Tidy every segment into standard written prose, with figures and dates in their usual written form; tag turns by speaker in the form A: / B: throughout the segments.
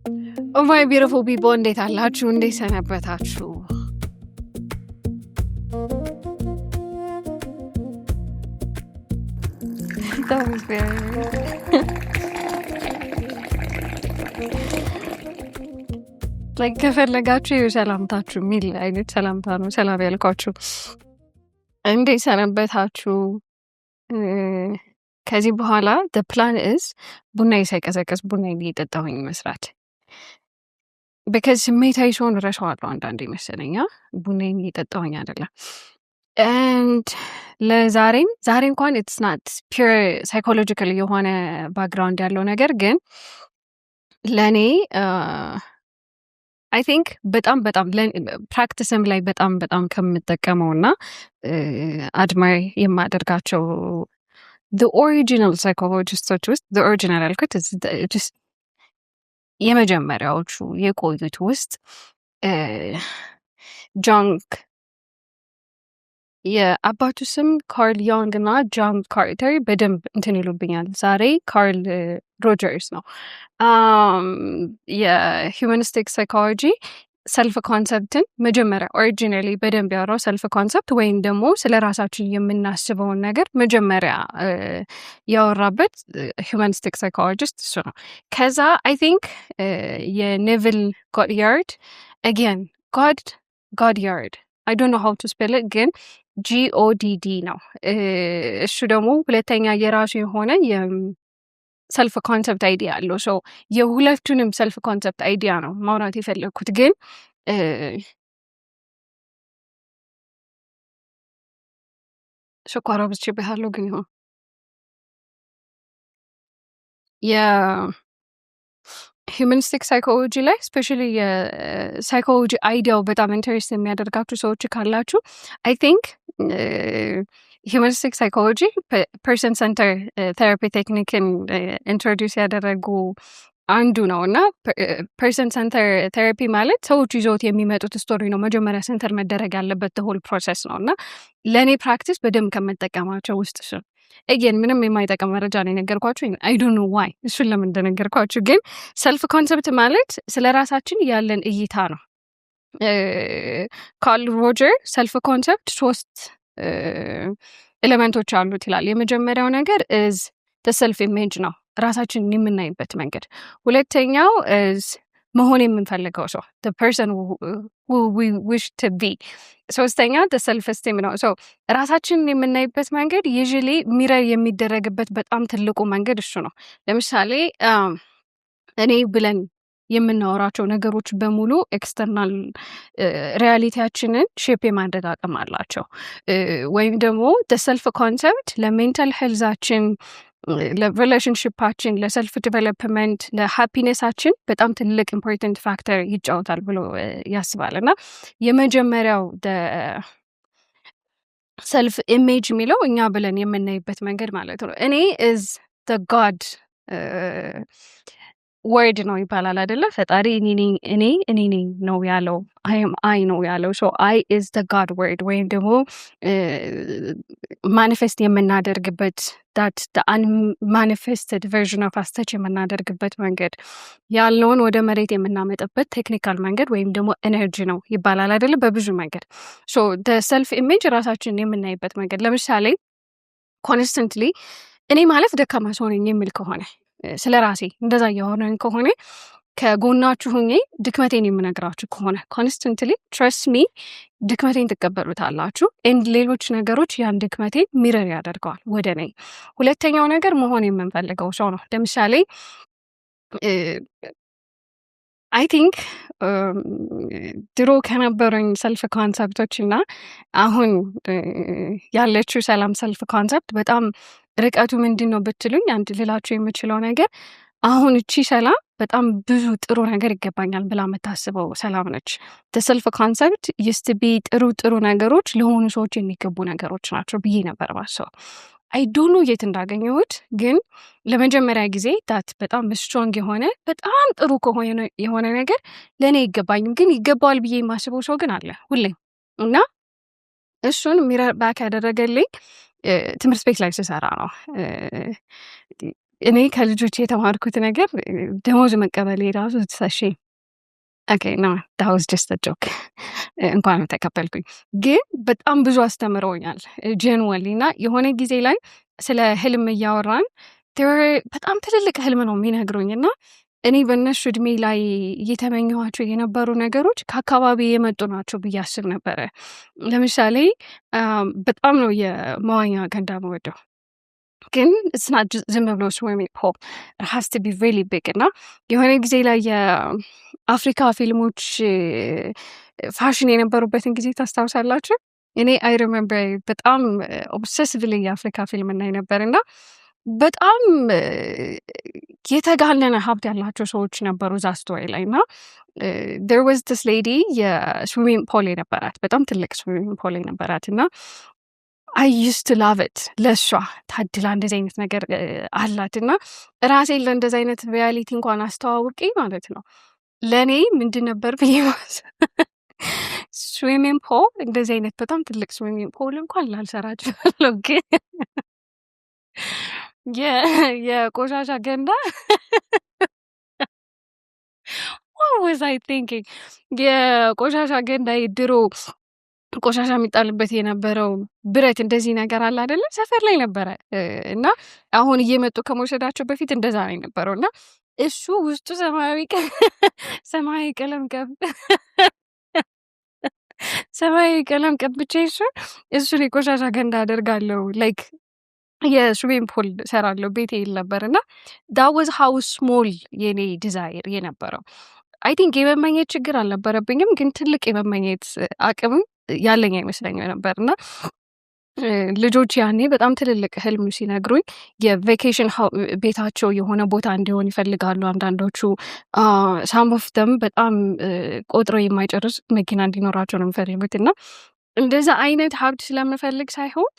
A: Oh my beautiful people፣ እንዴት አላችሁ? እንዴት ሰነበታችሁ? That was very like ከፈለጋችሁ ሰላምታችሁ የሚል አይነት ሰላምታ ነው ሰላም ያልኳችሁ። እንዴት ሰነበታችሁ? ከዚህ በኋላ the plan is ቡና ሳይቀዘቅዝ ቡና እየጠጣሁኝ መስራት፣ because ስሜታዊ ሲሆን እረሳዋለሁ አንዳንዴ መሰለኝ። ቡናዬን እየጠጣሁኝ አይደለም። And ለዛሬም ዛሬ እንኳን it's not pure psychological የሆነ background ያለው ነገር፣ ግን ለእኔ I think በጣም በጣም practice ም ላይ በጣም በጣም ከምጠቀመው እና admire የማደርጋቸው original psychologist ኦች ውስጥ፣ original ያልኩት የመጀመሪያዎቹ የቆዩት ውስጥ ጃንግ፣ የአባቱ ስም ካርል ያንግ እና ጆን ካርተር በደንብ እንትን ይሉብኛል። ዛሬ ካርል ሮጀርስ ነው። የ humanistic psychology self concept ን መጀመሪያ originally በደንብ ያወራው፣ self concept ወይም ደግሞ ስለ ራሳችን የምናስበውን ነገር መጀመሪያ ያወራበት humanistic psychologist እሱ ነው። ከዛ I think የኔቪል ጎድያርድ፣ again ጎድያርድ፣ I don't know how to spell፣ ግን GODD ነው። እሱ ደግሞ ሁለተኛ የራሱ የሆነ self concept idea አለው። So የሁለቱንም self concept idea ነው ማውራት የፈለግኩት፣ ግን ስኳር አብዝቼበታለሁ። ግን ይሁን፣ የ humanistic psychology ላይ especially የ psychology idea ው በጣም interest የሚያደርጋችሁ ሰዎች ካላችሁ፣ I think humanistic psychology person center therapy technique ን introduce ያደረጉ አንዱ ነው። እና person center therapy ማለት ሰዎች ይዘውት የሚመጡት story ነው መጀመሪያ center መደረግ ያለበት whole process ነው። እና ለእኔ practice በደንብ ከምጠቀማቸው ውስጥ እሱ። Again ምንም የማይጠቅም መረጃ ነው የነገርኳችሁ። I don't know why እሱን ለምን እንደነገርኳችሁ። ግን self concept ማለት ስለ ራሳችን ያለን እይታ ነው። ካርል ሮጀር self concept ሶስት element ኦች አሉት ይላል። የመጀመሪያው ነገር is self image ነው፣ ራሳችንን የምናይበት መንገድ። ሁለተኛው is መሆን የምንፈልገው ሰው፣ person wish to be። ሶስተኛ self esteem ነው። So ራሳችንን የምናይበት መንገድ usually mirror የሚደረግበት በጣም ትልቁ መንገድ እሱ ነው። ለምሳሌ እኔ ብለን የምናወራቸው ነገሮች በሙሉ external reality ያችንን shape የማድረግ አቅም አላቸው። ወይም ደግሞ ሰልፍ ኮንሰፕት ለሜንታል ሄልዛችን፣ ለሪሌሽንሽፓችን፣ ለሰልፍ ዲቨሎፕመንት፣ ለሃፒነሳችን በጣም ትልቅ important factor ይጫወታል ብሎ ያስባል። እና የመጀመሪያው self image የሚለው እኛ ብለን የምናይበት መንገድ ማለት ነው። እኔ is God word ነው ይባላል አይደለ? ፈጣሪ እኔ እኔ ነኝ ነው ያለው፣ I'm I ነው ያለው። So I is the God word ወይም ደግሞ manifest የምናደርግበት፣ that unmanifested version of us touch የምናደርግበት መንገድ፣ ያልነውን ወደ መሬት የምናመጣበት technical መንገድ ወይም ደግሞ energy ነው ይባላል አይደለ? በብዙ መንገድ። So self image ራሳችንን የምናይበት መንገድ፣ ለምሳሌ constantly እኔ ማለት ደካማ ሰው ነኝ የሚል ከሆነ፣ ስለ ራሴ እንደዛ እያወራን ከሆነ፣ ከጎናችሁ ሁኜ ድክመቴን የምነግራችሁ ከሆነ constantly፣ trust me፣ ድክመቴን ትቀበሉታላችሁ። And ሌሎች ነገሮች ያን ድክመቴን mirror ያደርገዋል ወደ እኔ። ሁለተኛው ነገር መሆን የምንፈልገው ሰው ነው። ለምሳሌ I think ድሮ ከነበሩኝ self concept ኦች እና አሁን ያለችው ሰላም self concept በጣም ርቀቱ ምንድን ነው ብትሉኝ፣ አንድ ልላችሁ የምችለው ነገር አሁን እቺ ሰላም በጣም ብዙ ጥሩ ነገር ይገባኛል ብላ የምታስበው ሰላም ነች። Self concept used to be ጥሩ ጥሩ ነገሮች ለሆኑ ሰዎች የሚገቡ ነገሮች ናቸው ብዬ ነበር ማስበው። I don't know የት እንዳገኘሁት፣ ግን ለመጀመሪያ ጊዜ that በጣም strong የሆነ፣ በጣም ጥሩ ከሆነ የሆነ ነገር ለእኔ አይገባኝም፣ ግን ይገባዋል ብዬ የማስበው ሰው ግን አለ ሁሌም። እና እሱን mirror back ያደረገልኝ ትምህርት ቤት ላይ ስሰራ ነው። እኔ ከልጆች የተማርኩት ነገር ደሞዝ መቀበሌ ራሱ ተሳሼ። Okay, no, that was just a joke። እንኳንም ተቀበልኩኝ። ግን በጣም ብዙ አስተምረውኛል genuinely። እና የሆነ ጊዜ ላይ ስለ ህልም እያወራን በጣም ትልልቅ ህልም ነው የሚነግሩኝ እና እኔ በእነሱ እድሜ ላይ እየተመኘኋቸው የነበሩ ነገሮች ከአካባቢ የመጡ ናቸው ብዬ አስብ ነበረ። ለምሳሌ በጣም ነው የመዋኛ ገንዳ መወደው፣ ግን it's not ዝም ብሎ swimming pool, has to be really big። እና የሆነ ጊዜ ላይ የአፍሪካ ፊልሞች ፋሽን የነበሩበትን ጊዜ ታስታውሳላችሁ? እኔ I remember በጣም obsessively የአፍሪካ ፊልም እናይ ነበር እና በጣም የተጋነነ ሀብት ያላቸው ሰዎች ነበሩ እዛ story ላይ። እና there was this lady የ swimming pool የነበራት፣ በጣም ትልቅ swimming pool የነበራት። እና I used to love it፣ ለእሷ ታድላ እንደዚህ አይነት ነገር አላት። እና ራሴን ለእንደዚህ አይነት reality እንኳን አስተዋውቄ ማለት ነው። ለእኔ ምንድን ነበር ብዬ swimming pool፣ እንደዚህ አይነት በጣም ትልቅ swimming pool እንኳን ላልሰራ እችላለሁ፣ ግን የቆሻሻ ገንዳ፣ what was I thinking? የቆሻሻ ገንዳ፣ ድሮ ቆሻሻ የሚጣልበት የነበረው ብረት እንደዚህ ነገር አለ አይደለ? ሰፈር ላይ ነበረ እና አሁን እየመጡ ከመውሰዳቸው በፊት እንደዛ ነው የነበረው። እና እሱ ውስጡ ሰማያዊ ቀለም ቀብቼ እሱን የቆሻሻ ገንዳ አደርጋለሁ፣ like የ swimming pool ሰራለሁ ቤቴ ይል ነበር። እና that was how small የኔ desire የነበረው። I think የመመኘት ችግር አልነበረብኝም፣ ግን ትልቅ የመመኘት አቅምም ያለኝ አይመስለኝም ነበር። እና ልጆች ያኔ በጣም ትልልቅ ህልም ሲነግሩኝ የ vacation ቤታቸው የሆነ ቦታ እንዲሆን ይፈልጋሉ። አንዳንዶቹ፣ some of them፣ በጣም ቆጥረው የማይጨርስ መኪና እንዲኖራቸው ነው የሚፈልጉት። እና እንደዛ አይነት ሀብት ስለምፈልግ ሳይሆን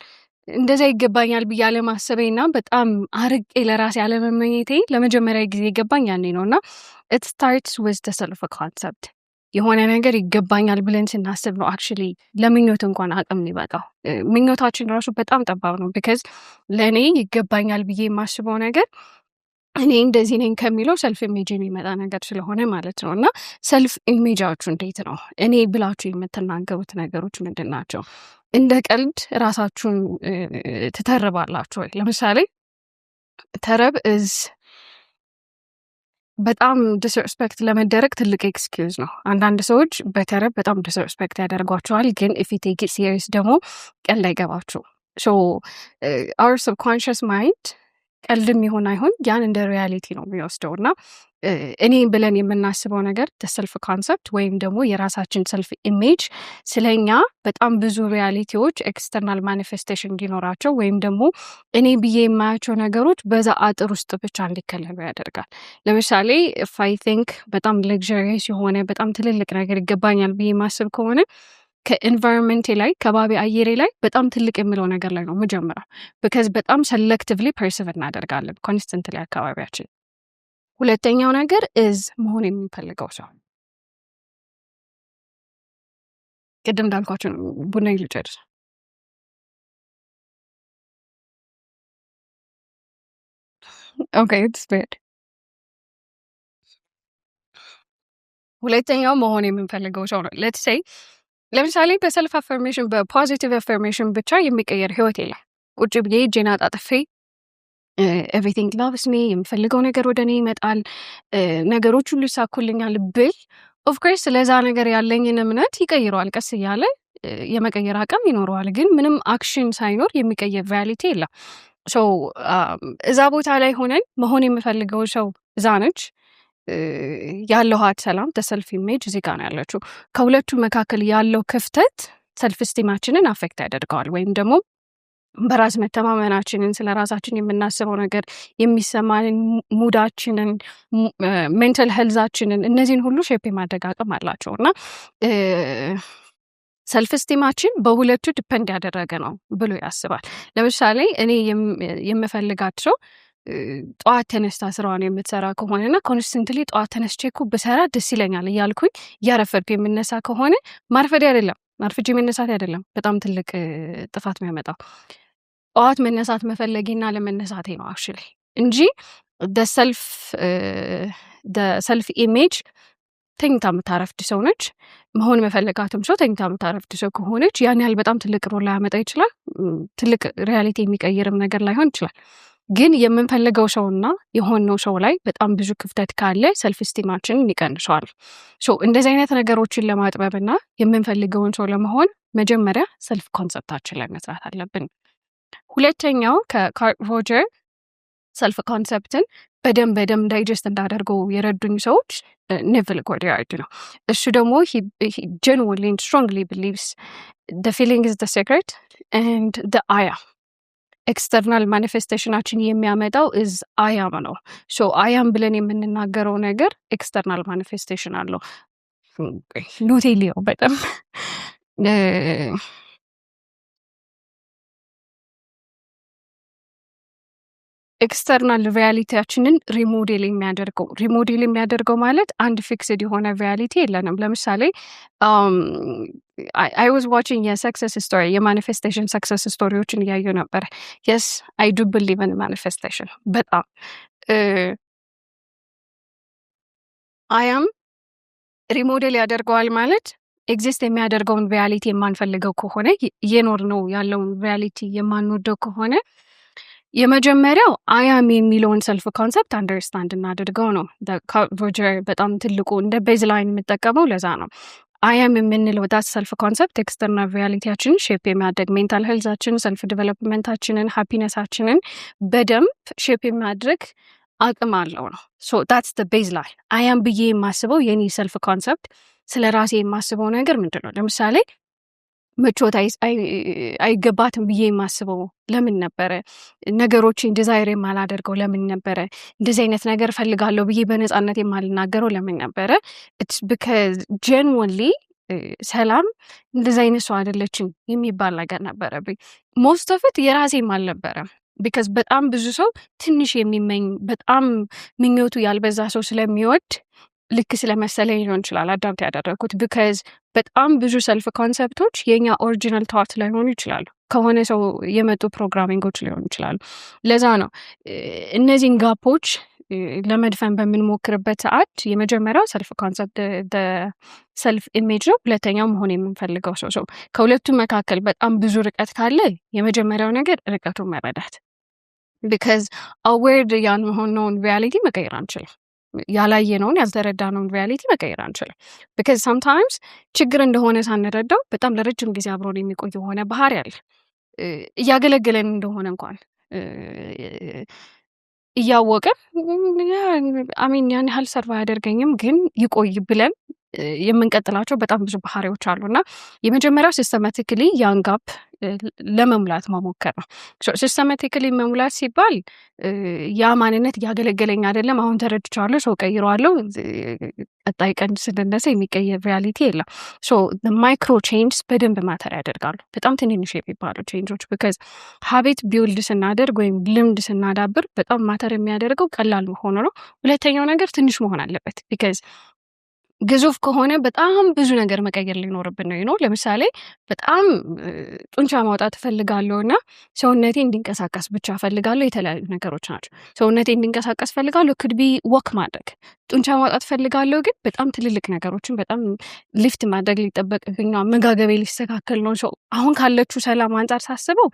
A: እንደዛ ይገባኛል ብዬ አለማሰቤና በጣም አርቄ ለራሴ አለመመኘቴ ለመጀመሪያ ጊዜ ይገባኝ ያኔ ነው። እና it starts with the self concept። የሆነ ነገር ይገባኛል ብለን ስናስብ ነው actually ለምኞት እንኳን አቅም የሚበቃው። ምኞታችን ራሱ በጣም ጠባብ ነው። Because ለእኔ ይገባኛል ብዬ የማስበው ነገር እኔ እንደዚህ ነኝ ከሚለው self image የሚመጣ ነገር ስለሆነ ማለት ነው። እና self image ኣችሁ እንዴት ነው? እኔ ብላችሁ የምትናገሩት ነገሮች ምንድን ናቸው? እንደ ቀልድ ራሳችሁን ትተርባላችሁ ወይ? ለምሳሌ ተረብ is በጣም disrespect ለመደረግ ትልቅ excuse ነው። አንዳንድ ሰዎች በተረብ በጣም disrespect ያደርጓቸዋል። ግን if you take it serious ደግሞ ቀልድ አይገባቸው። So our subconscious mind ቀልድም ይሁን አይሁን ያን እንደ reality ነው የሚወስደው። እና እኔ ብለን የምናስበው ነገር፣ self concept ወይም ደግሞ የራሳችን self image፣ ስለኛ በጣም ብዙ reality ዎች external manifestation እንዲኖራቸው ወይም ደግሞ እኔ ብዬ የማያቸው ነገሮች በዛ አጥር ውስጥ ብቻ እንዲከለሉ ያደርጋል። ለምሳሌ if I think በጣም luxurious የሆነ በጣም ትልልቅ ነገር ይገባኛል ብዬ ማስብ ከሆነ ከ environment ኤ ላይ፣ ከባቢ አየሬ ላይ በጣም ትልቅ የምለው ነገር ላይ ነው መጀመሪያ፣ because በጣም selectively perceive እናደርጋለን constantly አካባቢያችን። ሁለተኛው ነገር is መሆን የምንፈልገው ሰው። ቅድም እንዳልኳቸው ነው፣ ቡና ልጨርስ። Okay, it's bad። ሁለተኛው መሆን የምንፈልገው ሰው ነው። Let's say ለምሳሌ በ self affirmation፣ በ positive affirmation ብቻ የሚቀየር ህይወት የለም። ቁጭ ብዬ እጄን አጣጥፌ everything loves me፣ የምፈልገው ነገር ወደ እኔ ይመጣል፣ ነገሮች ሁሉ ይሳኩልኛል ብል of course ስለዛ ነገር ያለኝን እምነት ይቀይረዋል። ቀስ እያለ የመቀየር አቅም ይኖረዋል። ግን ምንም action ሳይኖር የሚቀየር reality የለም። So እዛ ቦታ ላይ ሆነን መሆን የምፈልገው ሰው እዛ ነች ያለኋት ሰላም፣ self image እዚህ ጋር ነው ያለችው። ከሁለቱ መካከል ያለው ክፍተት self esteem ኣችንን affect ያደርገዋል ወይም ደግሞ በራስ መተማመናችንን፣ ስለ ራሳችን የምናስበው ነገር፣ የሚሰማንን mood ኣችንን፣ mental health ኣችንን፣ እነዚህን ሁሉ shape የማድረግ አቅም አላቸው። እና self esteem ኣችን በሁለቱ depend ያደረገ ነው ብሎ ያስባል። ለምሳሌ እኔ የምፈልጋቸው ጠዋት ተነስታ ስራዋን የምትሰራ ከሆነና constantly ጠዋት ተነስቼ እኮ ብሰራ ደስ ይለኛል እያልኩኝ እያረፈድኩ የምነሳ ከሆነ፣ ማርፈዴ አይደለም፣ አርፍጄ መነሳት አይደለም በጣም ትልቅ ጥፋት የሚያመጣው፣ ጠዋት መነሳት መፈለጌና ለመነሳቴ ነው actually። እንጂ self image ተኝታ የምታረፍድ ሰው ነች። መሆን መፈለጋትም ሰው ተኝታ የምታረፍድ ሰው ከሆነች ያን ያህል በጣም ትልቅ role ላያመጣ ይችላል። ትልቅ reality የሚቀይርም ነገር ላይሆን ይችላል። ግን የምንፈልገው ሰውና የሆነው ሰው ላይ በጣም ብዙ ክፍተት ካለ self esteem ኣችንን ይቀንሰዋል። So እንደዚህ አይነት ነገሮችን ለማጥበብና የምንፈልገውን ሰው ለመሆን መጀመሪያ self concept ኣችን ላይ መስራት አለብን። ሁለተኛው ከካርል ሮጀር self concept ን በደንብ በደንብ digest እንዳደርገው የረዱኝ ሰዎች ኔቪል ጎዳርድ ነው። እሱ ደግሞ genuinely strongly believes the feeling is the secret and the I am external manifestation ኣችን የሚያመጣው is I am ነው። So I am ብለን የምንናገረው ነገር external manifestation አለው። Note ሊየው በጣም external reality ያችንን remodel የሚያደርገው ማለት አንድ fixed የሆነ reality የለንም። ለምሳሌ I was watching የ success story፣ የ manifestation success story ዎችን እያየሁ ነበር። Yes, I do believe in manifestation በጣም። I am remodel ያደርገዋል ማለት exist የሚያደርገውን reality የማንፈልገው ከሆነ፣ እየኖርን ነው ያለውን reality የማንወደው ከሆነ፣ የመጀመሪያው I am የሚለውን self concept understand እናድርገው ነው። ሮጀር በጣም ትልቁ እንደ baseline የምጠቀመው ለዛ ነው። I am የምንለው that self concept external reality ያችንን shape የሚያደርግ፣ mental health ኣችንን፣ self development ኣችንን፣ happiness ኣችንን በደንብ shape የሚያደርግ አቅም አለው ነው። So that's the baseline። I am ብዬ የማስበው የኔ self concept፣ ስለ ራሴ የማስበው ነገር ምንድን ነው? ለምሳሌ ምቾት አይገባትም ብዬ የማስበው ለምን ነበረ? ነገሮችን desire የማላደርገው ለምን ነበረ? እንደዚህ አይነት ነገር እፈልጋለሁ ብዬ በነፃነት የማልናገረው ለምን ነበረ? It's because genuinely ሰላም እንደዚህ አይነት ሰው አይደለችም የሚባል ነገር ነበረብኝ። Most of it የራሴም አልነበረም። Because በጣም ብዙ ሰው ትንሽ የሚመኝ፣ በጣም ምኞቱ ያልበዛ ሰው ስለሚወድ ልክ ስለመሰለኝ ሊሆን ይችላል adapt ያደረግኩት። Because በጣም ብዙ self concept ኦች የኛ original thought ላይሆኑ ይችላሉ። ከሆነ ሰው የመጡ programming ኦች ሊሆኑ ይችላሉ። ለዛ ነው እነዚህን gap ኦች ለመድፈን በምንሞክርበት ሰዓት የመጀመሪያው self concept self image ነው። ሁለተኛው መሆን የምንፈልገው ሰው። ከሁለቱ መካከል በጣም ብዙ ርቀት ካለ የመጀመሪያው ነገር ርቀቱን መረዳት፣ because aware ያልሆነውን reality መቀየር አንችልም። ያላየነውን ያልተረዳነውን reality መቀየር አንችልም። Because sometimes ችግር እንደሆነ ሳንረዳው በጣም ለረጅም ጊዜ አብሮን የሚቆይ የሆነ ባህሪ አለ። እያገለገለን እንደሆነ እንኳን እያወቅን I mean ያን ያህል serve አያደርገኝም ግን ይቆይ ብለን የምንቀጥላቸው በጣም ብዙ ባህሪዎች አሉ። እና የመጀመሪያው systematically ያን gap ለመሙላት መሞከር ነው። Systematically መሙላት ሲባል ያ ማንነት እያገለገለኝ አይደለም፣ አሁን ተረድቻለሁ፣ so ቀይረዋለሁ፣ ቀጣይ ቀን ስንነሳ የሚቀየር reality የለም። So micro changes በደንብ matter ያደርጋሉ። በጣም ትንንሽ የሚባሉ change ኦች፣ because habit build ስናደርግ ወይም ልምድ ስናዳብር በጣም matter የሚያደርገው ቀላል መሆኑ ነው። ሁለተኛው ነገር ትንሽ መሆን አለበት፣ because ግዙፍ ከሆነ በጣም ብዙ ነገር መቀየር ሊኖርብን ነው። ለምሳሌ በጣም ጡንቻ ማውጣት እፈልጋለሁ እና ሰውነቴ እንዲንቀሳቀስ ብቻ እፈልጋለሁ። የተለያዩ ነገሮች ናቸው። ሰውነቴ እንዲንቀሳቀስ እፈልጋለሁ could be walk ማድረግ። ጡንቻ ማውጣት እፈልጋለሁ ግን በጣም ትልልቅ ነገሮችን በጣም ሊፍት ማድረግ ሊጠበቅብኝ ነው። አመጋገቤ ሊስተካከል ነው። አሁን ካለችው ሰላም አንጻር ሳስበው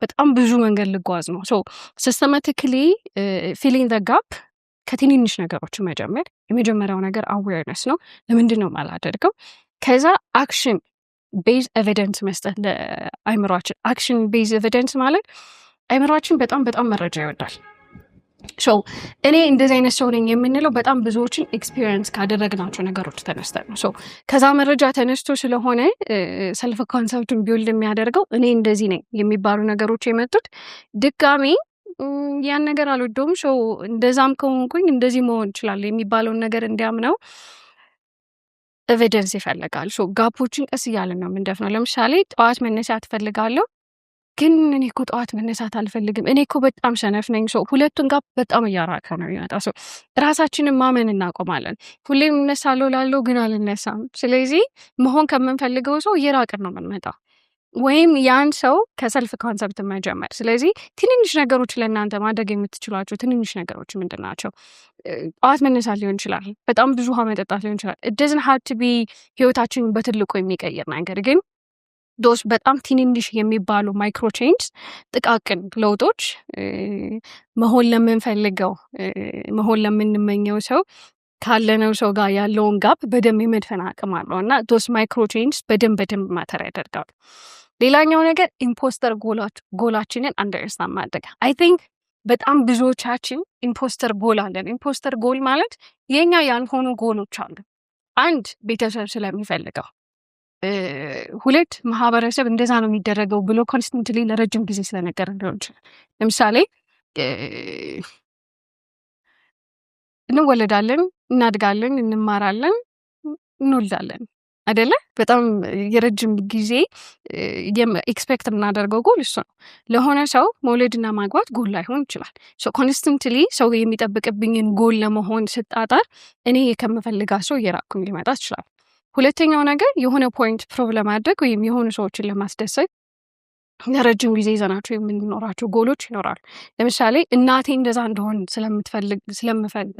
A: በጣም ብዙ መንገድ ልጓዝ ነው። So systematically filling the gap ከትንንሽ ነገሮች መጀመር። የመጀመሪያው ነገር awareness ነው። ለምንድን ነው የማላደርገው? ከዛ action based evidence መስጠት ለአይምሯችን። Action based evidence ማለት አይምሯችን በጣም በጣም መረጃ ይወዳል። So እኔ እንደዚህ አይነት ሰው ነኝ የምንለው በጣም ብዙዎችን experience ካደረግናቸው ነገሮች ተነስተን ነው። So ከዛ መረጃ ተነስቶ ስለሆነ self concept ኡን build የሚያደርገው፣ እኔ እንደዚህ ነኝ የሚባሉ ነገሮች የመጡት ድጋሜ ያን ነገር አልወደውም፣ so እንደዛም ከሆንኩኝ እንደዚህ መሆን እችላለሁ የሚባለውን ነገር እንዲያምነው evidence ይፈልጋል። So gap ኦችን ቀስ እያለን ነው የምንደፍነው። ለምሳሌ ጠዋት መነሳት እፈልጋለሁ፣ ግን እኔ እኮ ጠዋት መነሳት አልፈልግም፣ እኔ እኮ በጣም ሰነፍ ነኝ። So ሁለቱን gap በጣም እያራቀ ነው የሚመጣ። So ራሳችንን ማመን እናቆማለን። ሁሌም እነሳለሁ ላለው ግን አልነሳም። ስለዚህ መሆን ከምንፈልገው ሰው እየራቅን ነው የምንመጣው። ወይም ያን ሰው ከ self concept መጀመር። ስለዚህ ትንንሽ ነገሮች፣ ለእናንተ ማድረግ የምትችሏቸው ትንንሽ ነገሮች ምንድን ናቸው? ጠዋት መነሳት ሊሆን ይችላል። በጣም ብዙ ውሃ መጠጣት ሊሆን ይችላል። It doesn't have to be ህይወታችንን በትልቁ የሚቀይር ነገር፣ ግን those በጣም ትንንሽ የሚባሉ micro change፣ ጥቃቅን ለውጦች መሆን ለምንፈልገው፣ መሆን ለምንመኘው ሰው ካለነው ሰው ጋር ያለውን gap በደንብ የመድፈን አቅም አለው እና those micro change በደንብ በደንብ matter ያደርጋሉ። ሌላኛው ነገር imposter goal ኣችንን understand ማድረግ። I think በጣም ብዙዎቻችን imposter goal አለን። Imposter goal ማለት የኛ ያልሆኑ ጎሎች አሉ። አንድ፣ ቤተሰብ ስለሚፈልገው፣ ሁለት፣ ማህበረሰብ እንደዛ ነው የሚደረገው ብሎ constantly ለረጅም ጊዜ ስለነገረን ሊሆን ይችላል። ለምሳሌ እንወለዳለን፣ እናድጋለን፣ እንማራለን፣ እንወልዳለን አይደለ? በጣም የረጅም ጊዜ expect የምናደርገው ጎል እሱ ነው። ለሆነ ሰው መውለድና ማግባት ጎል ላይሆን ይችላል። Constantly ሰው የሚጠብቅብኝን ጎል ለመሆን ስጣጣር እኔ ከምፈልጋት ሰው እየራቅኩኝ ሊመጣ ይችላል። ሁለተኛው ነገር የሆነ point prove ለማድረግ ወይም የሆኑ ሰዎችን ለማስደሰት ለረጅም ጊዜ ይዘናቸው የምንኖራቸው ጎሎች ይኖራሉ። ለምሳሌ እናቴ እንደዛ እንደሆን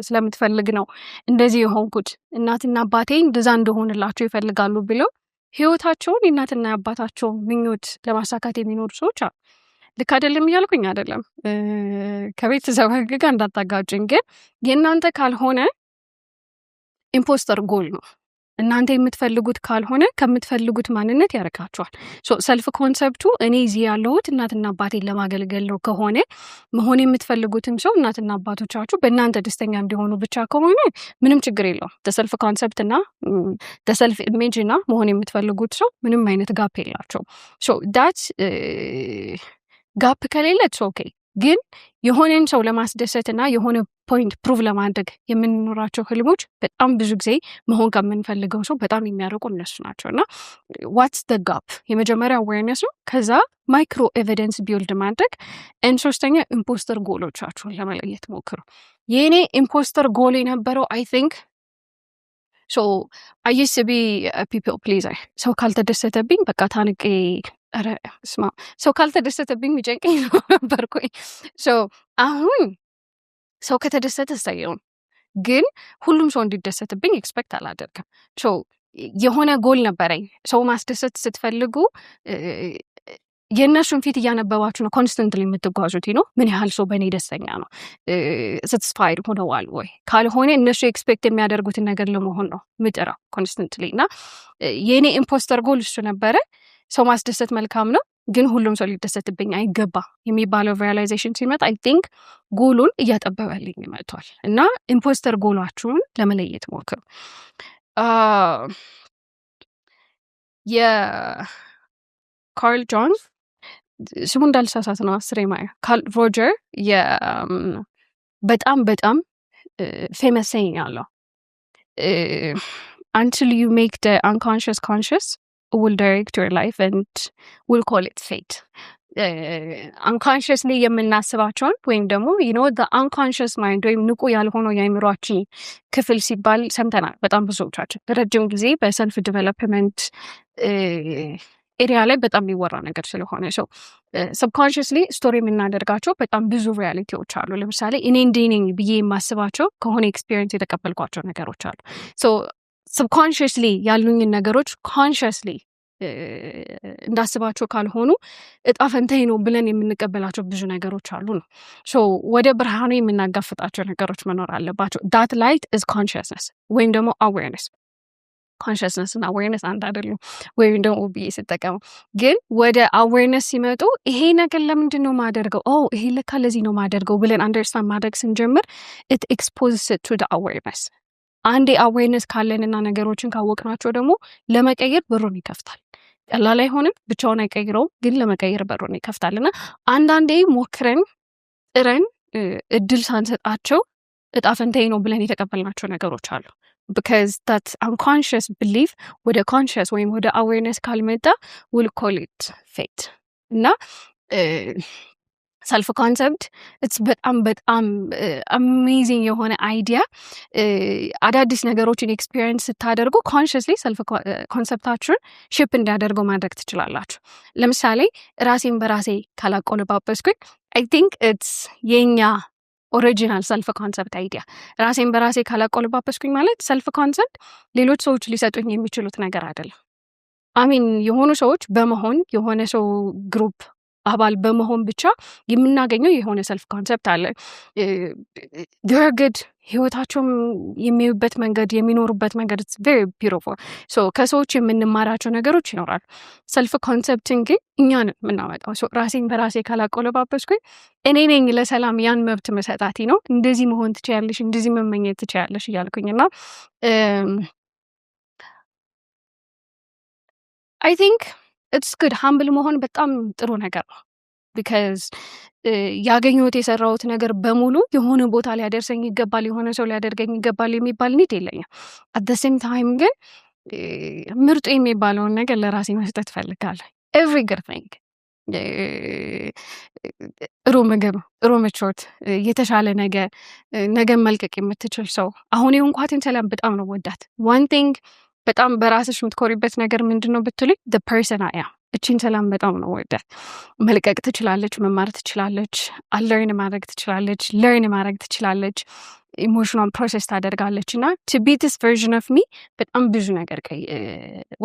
A: ስለምትፈልግ ነው እንደዚህ የሆንኩት፣ እናትና አባቴ እንደዛ እንደሆንላቸው ይፈልጋሉ ብለው ህይወታቸውን የእናትና የአባታቸውን ምኞት ለማሳካት የሚኖሩ ሰዎች አሉ። ልክ አይደለም እያልኩኝ አይደለም፣ ከቤተሰብ ህግ ጋር እንዳታጋጭኝ። ግን የእናንተ ካልሆነ imposter goal ነው። እናንተ የምትፈልጉት ካልሆነ ከምትፈልጉት ማንነት ያርቃችኋል። Self concept ኡ እኔ እዚህ ያለሁት እናትና አባቴን ለማገልገል ነው ከሆነ፣ መሆን የምትፈልጉትም ሰው እናትና አባቶቻችሁ በእናንተ ደስተኛ እንዲሆኑ ብቻ ከሆነ ምንም ችግር የለውም። Self concept እና self image እና መሆን የምትፈልጉት ሰው ምንም አይነት gap የላቸውም። That gap ከሌለ okay። ግን የሆነን ሰው ለማስደሰት እና የሆነ point prove ለማድረግ የምንኖራቸው ህልሞች በጣም ብዙ ጊዜ መሆን ከምንፈልገው ሰው በጣም የሚያርቁ እነሱ ናቸው። እና what's the gap? የመጀመሪያ awareness ነው። ከዛ micro evidence build ማድረግ and ሶስተኛ imposter goal ኦቻችሁን ለመለየት ሞክሩ። የእኔ imposter goal የነበረው I think so I used to be people pleaser። ሰው ካልተደሰተብኝ በቃ ታንቄ፣ ኧረ ስማ፣ ሰው ካልተደሰተብኝ የሚጨንቀኝ ነው ነበርኩኝ። So አሁን ሰው ከተደሰተ እሰየው፣ ግን ሁሉም ሰው እንዲደሰትብኝ expect አላደርግም። So የሆነ ጎል ነበረኝ። ሰው ማስደሰት ስትፈልጉ የእነሱን ፊት እያነበባችሁ ነው constantly የምትጓዙት ነው። ምን ያህል ሰው በእኔ ደስተኛ ነው፣ satisfied ሆነዋል ወይ? ካልሆነ እነሱ expect የሚያደርጉትን ነገር ለመሆን ነው ምጥረው constantly። እና የእኔ imposter goal እሱ ነበረ። ሰው ማስደሰት መልካም ነው፣ ግን ሁሉም ሰው ሊደሰትብኝ አይገባ የሚባለው realization ሲመጣ I think goal ኡን እያጠበበልኝ መጥቷል። እና imposter goal ኣችሁን ለመለየት ሞክሩ። የካርል ጆን፣ ስሙ እንዳልሳሳት ነው አስሬ ማየ፣ ካርል ሮጀር በጣም በጣም famous saying አለው፣ "Until you make the unconscious conscious, will direct your life and we'll call it fate." Unconsciously የምናስባቸውን ወይም ደግሞ unconscious mind ወይም ንቁ ያልሆነው የአእምሯችን ክፍል ሲባል ሰምተናል። በጣም ብዙዎቻችን ለረጅም ጊዜ በ self development area ላይ በጣም የሚወራ ነገር ስለሆነ so subconsciously store የምናደርጋቸው በጣም ብዙ reality ዎች አሉ። ለምሳሌ እኔ እንዲህ ነኝ ብዬ የማስባቸው ከሆነ experience የተቀበልኳቸው ነገሮች አሉ። Subconsciously ያሉኝን ነገሮች consciously እንዳስባቸው ካልሆኑ እጣ ፈንታዬ ነው ብለን የምንቀበላቸው ብዙ ነገሮች አሉ ነው። So ወደ ብርሃኑ የምናጋፍጣቸው ነገሮች መኖር አለባቸው። That light is consciousness ወይም ደግሞ awareness። Consciousness እና awareness አንድ አይደሉም፣ ወይም ደግሞ ብዬ ስጠቀመው ግን ወደ awareness ሲመጡ ይሄ ነገር ለምንድን ነው ማደርገው፣ ኦ ይሄ ለካ ለዚህ ነው ማደርገው ብለን understand ማድረግ ስንጀምር it exposes to awareness። አንዴ awareness ካለንና ነገሮችን ካወቅናቸው ደግሞ ለመቀየር በሩን ይከፍታል። ቀላል አይሆንም፣ ብቻውን አይቀይረውም፣ ግን ለመቀየር በሩን ይከፍታል። እና አንዳንዴ ሞክረን ጥረን እድል ሳንሰጣቸው እጣ ፈንታዬ ነው ብለን የተቀበልናቸው ነገሮች አሉ። Because that unconscious belief ወደ conscious ወይም ወደ awareness ካልመጣ we'll call it fate። እና Self concept it's በጣም በጣም amazing የሆነ idea። አዳዲስ ነገሮችን experience ስታደርጉ consciously self concept ኣችሁን shape እንዲያደርገው ማድረግ ትችላላችሁ። ለምሳሌ ራሴን በራሴ ካላቆለባበስኩኝ፣ I think it's የኛ original self concept idea። ራሴን በራሴ ካላቆለባበስኩኝ ማለት self concept ሌሎች ሰዎች ሊሰጡኝ የሚችሉት ነገር አይደለም። I mean፣ የሆኑ ሰዎች በመሆን፣ የሆነ ሰው group አባል በመሆን ብቻ የምናገኘው የሆነ self concept አለ። ግድ ህይወታቸውም የሚያዩበት መንገድ፣ የሚኖሩበት መንገድ very beautiful። ከሰዎች የምንማራቸው ነገሮች ይኖራሉ። Self concept ን ግን እኛን የምናመጣው። ራሴን በራሴ ካላቆለባበስኩኝ እኔ ነኝ ለሰላም ያን መብት መሰጣቴ ነው። እንደዚህ መሆን ትችያለሽ፣ እንደዚህ መመኘት ትችያለሽ እያልኩኝ። እና I think it's good፣ humble መሆን በጣም ጥሩ ነገር ነው። Because ያገኘሁት፣ የሰራሁት ነገር በሙሉ የሆነ ቦታ ሊያደርሰኝ ይገባል፣ የሆነ ሰው ሊያደርገኝ ይገባል የሚባል need የለኝም። At the same time ግን ምርጡ የሚባለውን ነገር ለራሴ መስጠት እፈልጋለሁ። Every good thing፣ ጥሩ ምግብ፣ ጥሩ ምቾት፣ የተሻለ ነገ፣ ነገን መልቀቅ የምትችል ሰው። አሁን የሆንኳትን ሰላም በጣም ነው ወዳት። One thing በጣም በራስሽ የምትኮሪበት ነገር ምንድን ነው ብትሉኝ፣ person I am። እቺን ሰላም በጣም ነው ወዳት። መልቀቅ ትችላለች፣ መማር ትችላለች፣ unlearn ማድረግ ትችላለች፣ learn ማድረግ ትችላለች፣ emotion ኗን process ታደርጋለች። እና to be this version of me በጣም ብዙ ነገር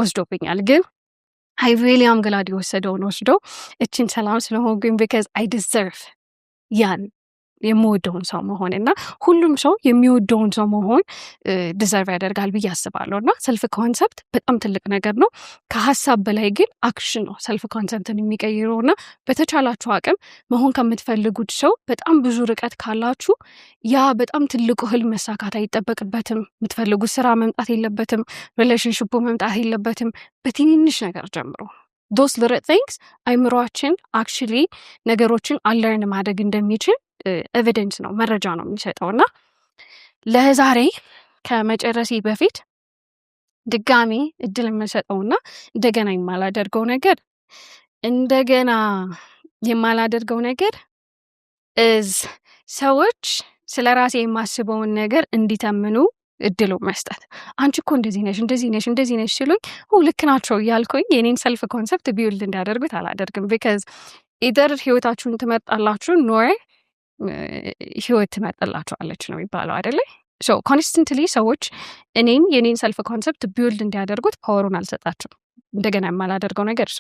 A: ወስዶብኛል፣ ግን I really am glad የወሰደውን ወስዶ እችን ሰላም ስለሆንኩኝ፣ because I deserve ያን የምወደውን ሰው መሆን። እና ሁሉም ሰው የሚወደውን ሰው መሆን deserve ያደርጋል ብዬ አስባለሁ። እና self concept በጣም ትልቅ ነገር ነው። ከሀሳብ በላይ ግን action ነው self concept ን የሚቀይረው። እና በተቻላችሁ አቅም መሆን ከምትፈልጉት ሰው በጣም ብዙ ርቀት ካላችሁ ያ በጣም ትልቁ ህልም መሳካት አይጠበቅበትም። የምትፈልጉት ስራ መምጣት የለበትም። Relationship ኡ መምጣት የለበትም። በትንንሽ ነገር ጀምሮ those little things አይምሯችን actually ነገሮችን unlearn ማድረግ እንደሚችል evidence ነው፣ መረጃ ነው የሚሰጠው። እና ለዛሬ ከመጨረሴ በፊት ድጋሚ እድል የምሰጠውና እንደገና የማላደርገው ነገር is ሰዎች ስለ ራሴ የማስበውን ነገር እንዲተምኑ እድሉ መስጠት። አንቺ እኮ እንደዚህ ነሽ፣ እንደዚህ ነሽ፣ እንደዚህ ነሽ ሲሉኝ ልክ ናቸው እያልኩኝ የኔን self concept build እንዲያደርጉት አላደርግም። Because either ህይወታችሁን ትመርጣላችሁ or ህይወት ትመርጥላችኋለች ነው የሚባለው አይደለ? So constantly ሰዎች እኔን፣ የኔን self concept build እንዲያደርጉት power ኡን አልሰጣቸውም። እንደገና የማላደርገው ነገር እሱ።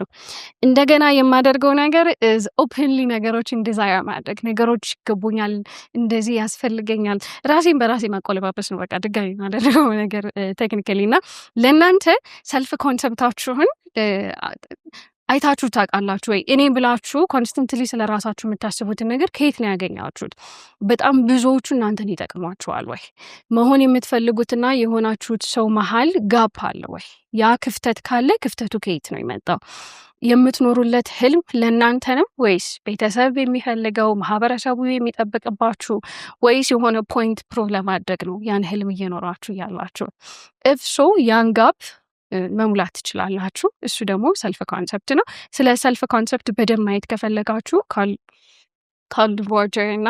A: እንደገና የማደርገው ነገር is openly ነገሮችን desire ማድረግ። ነገሮች ይገቡኛል፣ እንደዚህ ያስፈልገኛል፣ ራሴን በራሴ ማቆለባበስ ነው። በቃ ድጋሚ የማደርገው ነገር technically። እና ለእናንተ self concept ኣችሁን አይታችሁ ታውቃላችሁ ወይ? እኔ ብላችሁ constantly ስለ ራሳችሁ የምታስቡትን ነገር ከየት ነው ያገኛችሁት? በጣም ብዙዎቹ እናንተን ይጠቅሟችኋል ወይ? መሆን የምትፈልጉትና የሆናችሁት ሰው መሀል gap አለ ወይ? ያ ክፍተት ካለ ክፍተቱ ከየት ነው የመጣው? የምትኖሩለት ህልም ለእናንተ ነው ወይስ ቤተሰብ የሚፈልገው፣ ማህበረሰቡ የሚጠብቅባችሁ፣ ወይስ የሆነ point prove ለማድረግ ነው ያን ህልም እየኖራችሁ ያላችሁ? If so ያን gap መሙላት ትችላላችሁ። እሱ ደግሞ self concept ነው። ስለ self concept በደንብ ማየት ከፈለጋችሁ ካርል ሮጀር እና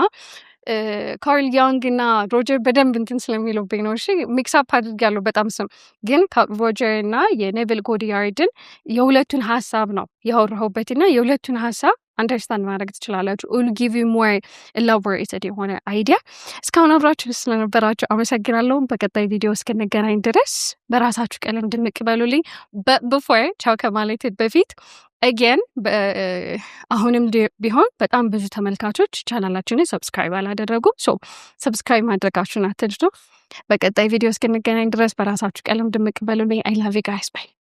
A: ካርል ያንግ እና ሮጀር በደንብ እንትን ስለሚሉብኝ ነው። እሺ፣ mix up አድርጌያለሁ በጣም ስም። ግን ካርል ሮጀር እና የኔቪል ጎድያርድን የሁለቱን ሀሳብ ነው ያወራሁበት እና የሁለቱን ሀሳብ understand ማድረግ ትችላላችሁ። Will give you more elaborated የሆነ idea። እስካሁን አብራችሁ ስለነበራችሁ አመሰግናለሁ። በቀጣይ ቪዲዮ እስክንገናኝ ድረስ በራሳችሁ ቀለም ድምቅ በሉልኝ። Before ቻው ከማለት በፊት again አሁንም ቢሆን በጣም ብዙ ተመልካቾች ቻናላችንን subscribe አላደረጉም። So subscribe ማድረጋችሁን አትርሱ። በቀጣይ ቪዲዮ እስክንገናኝ ድረስ በራሳችሁ ቀለም ድምቅ በሉልኝ። I love you guys, bye።